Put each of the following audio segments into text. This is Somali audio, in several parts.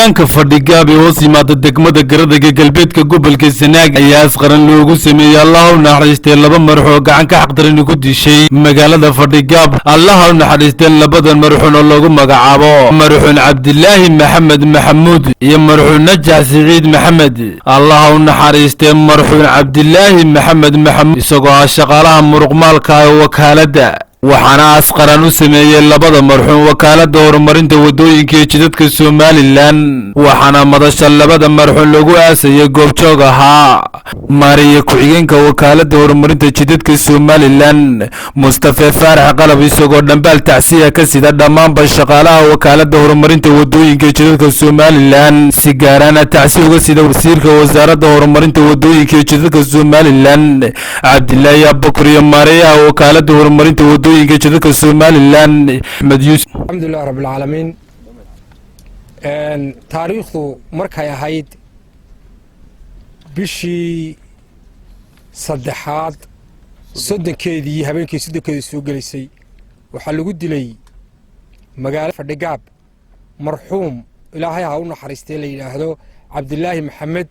Deegaanka Fadhigaab ee hoos yimaada degmada Garadaga, galbeedka gobolka Sanaag, ayaa aas qaran loogu sameeyey, Allaha u naxariistay, laba marxuum oo gacan ka xaqdaran ku dishay magaalada Fadhigaab. Allaha u naxariistay labadan marxuun oo loogu magacaabo marxuun Cabdilaahi Maxamed Maxamuud iyo marxuun Najax Siciid Maxamed. Allaha u naxariistay marxuun Cabdilaahi Maxamed Maxamuud, isagoo ah shaqaalaha muruqmaalka ee wakaaladda, waxaana aas qaran u sameeyey labada marxuum Wakaaladda Horumarinta Waddooyinka iyo Jidadka Somaliland. Waxaana madasha labada marxuum lagu aasayay goobjoog ahaa maariye ku-xigeenka Wakaaladda Horumarinta Jidadka Somaliland, Mustafe Faarax Qalab, isagoo dhambaal tacsiya ka sida dhammaanba shaqaalaha Wakaaladda Horumarinta Waddooyinka iyo Jidadka Somaliland, si gaarana tacsi uga sida wasiirka Wasaaradda Horumarinta Waddooyinka iyo Jidadka Somaliland, Cabdilaahi Abakar, iyo maareeyaha Wakaaladda Horumarinta Waddooyinka Jidadka Somaliland, Axmed Yuusuf. Alxamdulilah rabbilcaalamiin. Taariikhdu markay ahayd bishii saddexaad 30-keedii, habeenkii 30-keedii soo gelaysay, waxaa lagu dilay magaalo Fadhigaab marxuum, Ilaahay ha u naxariistee, la yidhaahdo Cabdilaahi Maxamed,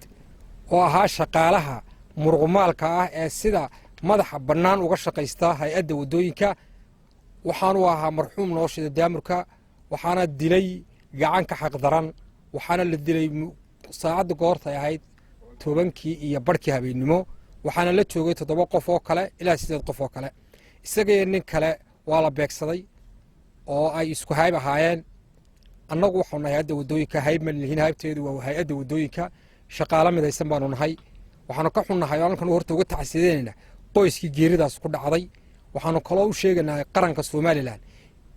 oo ahaa shaqaalaha muruqmaalka ah ee sida madaxa bannaan uga shaqaysta hay-adda waddooyinka. Waxaanu ahaa marxuum noo shida daamurka, waxaana dilay gacan ka xaq daran. Waxaana la dilay saacadda goortay ahayd 10-kii iyo barhkii habeennimo. Waxaana la joogay 7 qof oo kale ilaa 8 qof oo kale. Isagaiyo nin kale waa la beegsaday oo ay isku hayb ahaayeen. Annagu waxaanu nahay hay-adda waddooyinka, hayb ma lihin, haybteedu waa hay-adda waddooyinka, shaqaalo midaysan baanu nahay. Waxaanu ka xunnahay oo halkan horta uga tacsiyadeynayna qoyskii geeridaas ku dhacday. Waxaanu kaloo u sheegaynaa qaranka Somaliland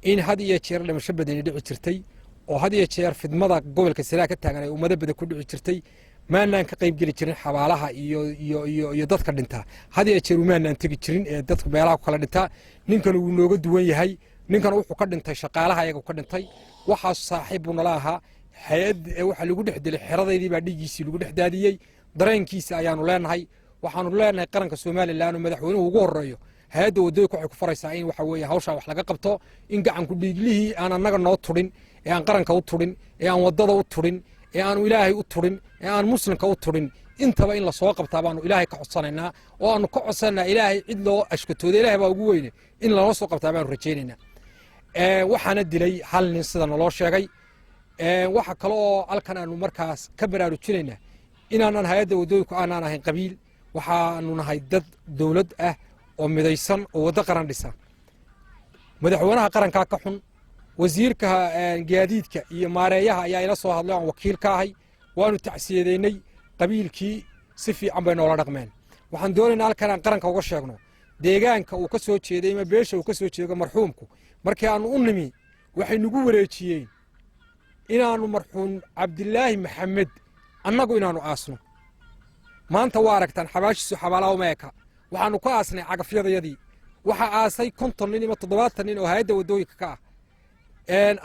in had iyo jeer dhimasho badani dhici jirtay, oo had iyo jeer fidmada gobolka Sanaag ka taagan ay ummado badan ku dhici jirtay. Maanaan ka qayb geli jirin xabaalaha iyo dadka dhintaa. Had iyo jeer umaanaan tegi jirin ee dadka meelaha ku kala dhintaa. Ninkan wuu nooga duwan yahay. Ninkan wuxuu ka dhintay shaqaalaha ayaga ka dhintay. Waxaas saaxiib buu nala ahaa. Hay-ad waxaa lagu dhex dilay xeradaydii baa dhiiggiisii lagu dhex daadiyey. Dareenkiisa ayaanu leenahay. Waxaanu leenahay qaranka Somaliland oo madaxweynuhu ugu horeeyo, hay-adda waddooyinka waxay ku faraysaa in waxa weeye hawshaa wax laga qabto, in gacanku dhiiglihii aan annaga noo tudhin, ee aan qaranka u tudhin, ee aan waddada u tudhin, ee aanu Ilaahay u tudhin, ee aan muslimka u tudhin intaba, in lasoo qabtaa baanu Ilaahay ka codsanaynaa, oo aanu ka codsanaynaa Ilaahay. Cid loo ashkatooda Ilaahay baa ugu weyne, in lala soo qabtaa baanu rajaynaynaa. Waxaana dilay hal nin, sida naloo sheegay. Waxa kale oo halkan aanu markaas ka baraarujinaynaa inaanan hay-adda waddooyinku aanaan ahayn qabiil. Waxaanu nahay dad dowlad ah oo midaysan oo waddo qaran dhisa. Madaxweynaha qarankaa ka xun, wasiirka gaadiidka iyo maareeyaha ayaa ila soo hadlay, aan wakiil ka ahay. Waanu tacsiyadeynay. Qabiilkii si fiican bay noola dhaqmeen. Waxaan doonaynaa halkan aan qaranka uga sheegno deegaanka uu ka soo jeeday ama beesha uu ka soo jeedo marxuumku, markii aanu u nimi, waxay nagu wareejiyeen inaannu marxuum Cabdilaahi Maxamed annagu inaannu aasno. Maanta waa aragtaan xabaashiisu, xabaalaha uma eka. Waxaanu ka aasnay cagafyadayadii. Waxaa aasay 50 nin ima 70 nin oo hay-adda waddooyinka ka ah.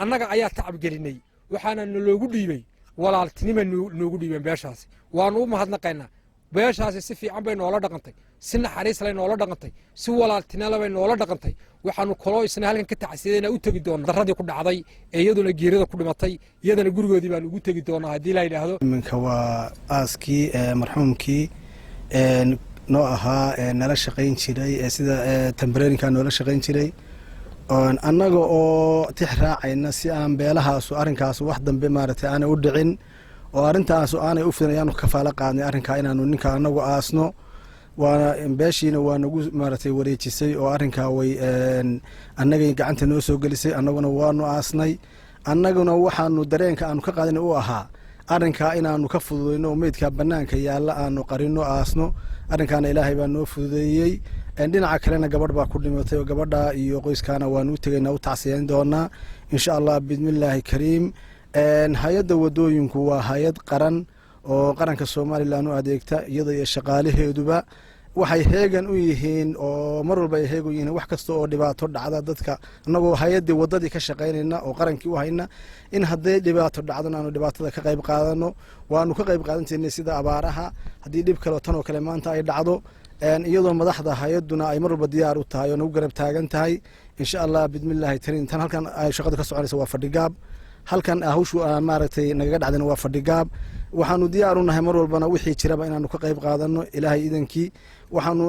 Annaga ayaa tacab gelinay. Waxaana naloogu dhiibey walaaltinima noogu dhiibeen beeshaasi. Waanu u mahadnaqaynaa beeshaasi. Si fiican bay noola dhaqantay, si naxariis lay noola dhaqantay, si walaaltinala bay noola dhaqantay. Waxaanu kaloo isna halkan ka tacsiyadayna u tegi doona daradii ku dhacday ee iyaduna geerida ku dhimatay. Iyadana gurigoodii baanu ugu tegi doonaa haddii la yidhaahdo. Iminka waa aaskii marxuumkii noo ahaa, nala shaqayn jiray, sida temporary-ga noola shaqayn jiray. Annaga oo tix raacayna si aan beelahaasu arrinkaasu wax dambe maaragtay aanay u dhicin oo arrintaasu aanay u fidan, ayaanu kafaalo qaadnay arrinkaa inaanu ninka anagu aasno. Waana beeshiina waa nagu maaragtay wareejisay oo arrinkaa way annagay gacanta noo soo gelisay, annaguna waanu aasnay. Annaguna waxaanu dareenka aanu ka qaadana u ahaa arrinkaa inaanu ka fududayno oo meydka bannaanka yaalla aanu qarino, aasno. Arrinkaana Ilaahay baa noo fududeeyey. Dhinaca kalena gabadh baa ku dhimatay, oo gabadha iyo qoyskaana waanu u tegaynaa, u tacsiyeyn doonaa, insha Allah, bismillaahi kariim. Hay-adda wadooyinku waa hay-ad qaran oo qaranka Somaliland u adeegta. Iyada iyo shaqaalaheeduba waxay heegan u yihiin oo mar walba ay heegan u yihiin wax kasta oo dhibaato dhacda dadka. Annagoo hay-addii waddadii ka shaqaynayna oo qarankii u hayna, in hadday dhibaato dhacdona aanu dhibaatada ka qayb qaadano. Waanu ka qayb qaadan jirnay sida abaaraha, haddii dhib kaleo tan oo kale maanta ay dhacdo, iyadoo madaxda hay-adduna ay mar walba diyaar u tahay oo nagu garab taagan tahay, insha Allah, bismillaahi kariim. Tan halkan ay shaqadu ka soconaysa waa Fadhigaab. Halkan hawshu aan maaragtay nagaga dhacdayna waa Fadhigaab. Waxaanu diyaar u nahay mar walbana wixii jiraba inaanu ka qayb qaadano, Ilaahay idankii. Waxaanu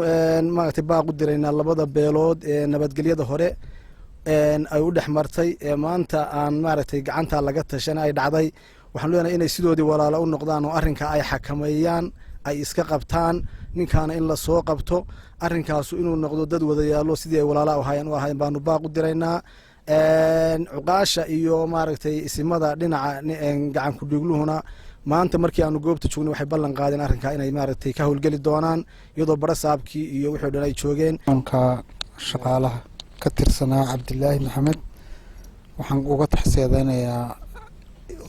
maaragtay baaq u diraynaa labada beelood ee nabadgelyada hore ay u dhex martay ee maanta aan maaragtay gacanta laga tashan ay dhacday. Waxaanu leenahay inay sidoodii walaalo u noqdaan oo arrinka ay xakameeyaan, ay iska qabtaan, ninkaana in lasoo qabto, arrinkaasu inuu noqdo dad wadayaalo sidii ay walaala ahaayeen u ahaayeen baanu baaq u diraynaa. Cuqaasha iyo maaragtay isimada dhinaca gacan ku-dhiigluhuna maanta markii aanu goobta joognay waxay ballan qaadeen arrinkaa inay maaragtay ka howlgeli doonaan, iyadoo barasaabkii iyo wixii dhan ay joogeen. Ka shaqaalaha ka tirsanaa Cabdilaahi Maxamed, waxaan uga taxseedeynayaa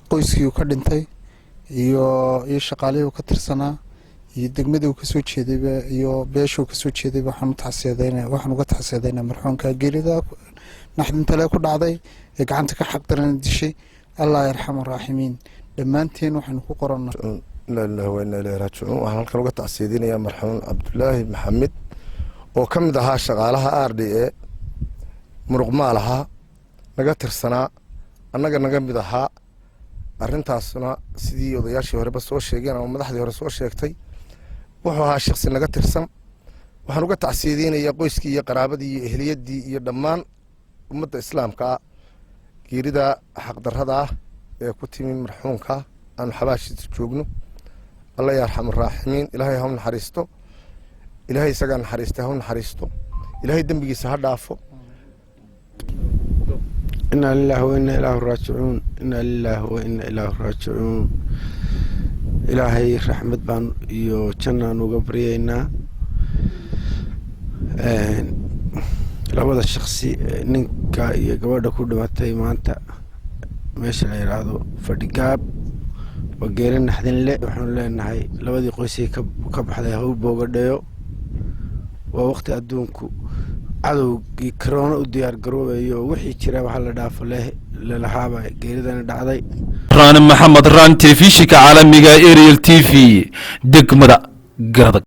qoyskii uu ka dhintay iyo shaqaalihii uu ka tirsanaa iyo degmadii uu kasoo jeedayba iyo beesha uu kasoo jeedayba. Waxaan uga taxseedeynaya marxuumka geerida naxdintale ku dhacday ee gacanta ka xaqdaran dishay. Allah yarxam araaximiin. Dhammaanteen waxaynu ku qorannaa. Inaa lilahi wa inaa ilayhi raajicuun. Waxaan halkan uga tacsiidinayaa marxuum Cabdulaahi Maxamed oo ka mid ahaa shaqaalaha RDA, muruqmaal ahaa, naga tirsanaa, annaga naga mid ahaa. Arrintaasna sidii odayaashii horeba soo sheegeen ama madaxdii hore soo sheegtay, wuxuu ahaa shaksi naga tirsan. Waxaan uga tacsiideynayaa qoyskii iyo qaraabadii iyo ehliyadii iyo dhammaan ummadda islaamka ah geerida xaqdarrada ah ee ku timi marxuumka aanu xabaashiisa joogno. Alla ya arxam araaximiin. Ilaahay ha u naxariisto. Ilaahay isagaa naxariistay, ha u naxariisto. Ilaahay dembigiisa ha dhaafo. Inaa lilahi wa inaa ilaahu raajicuun. Inaa lilaahi wa inaa ilaahu raajicuun. Ilaahay raxmad baan iyo jannaan uga baryaynaa labada shaksi, ninka iyo gabadha ku dhimatay maanta meesha la yidhaahdo Fadhigaab. Waa geeri naxdin le. Waxaanu leenahay labadii qoysay ka baxday ha u boogadhayo. Waa waqti adduunku cadowgii karoona u diyaar garoobayo, wixii jira waxa la dhaafo leh lalahaaba geeridani dhacday. Raane Maxamed Raan, telefishinka caalamiga Ariel TV, degmada Garadag.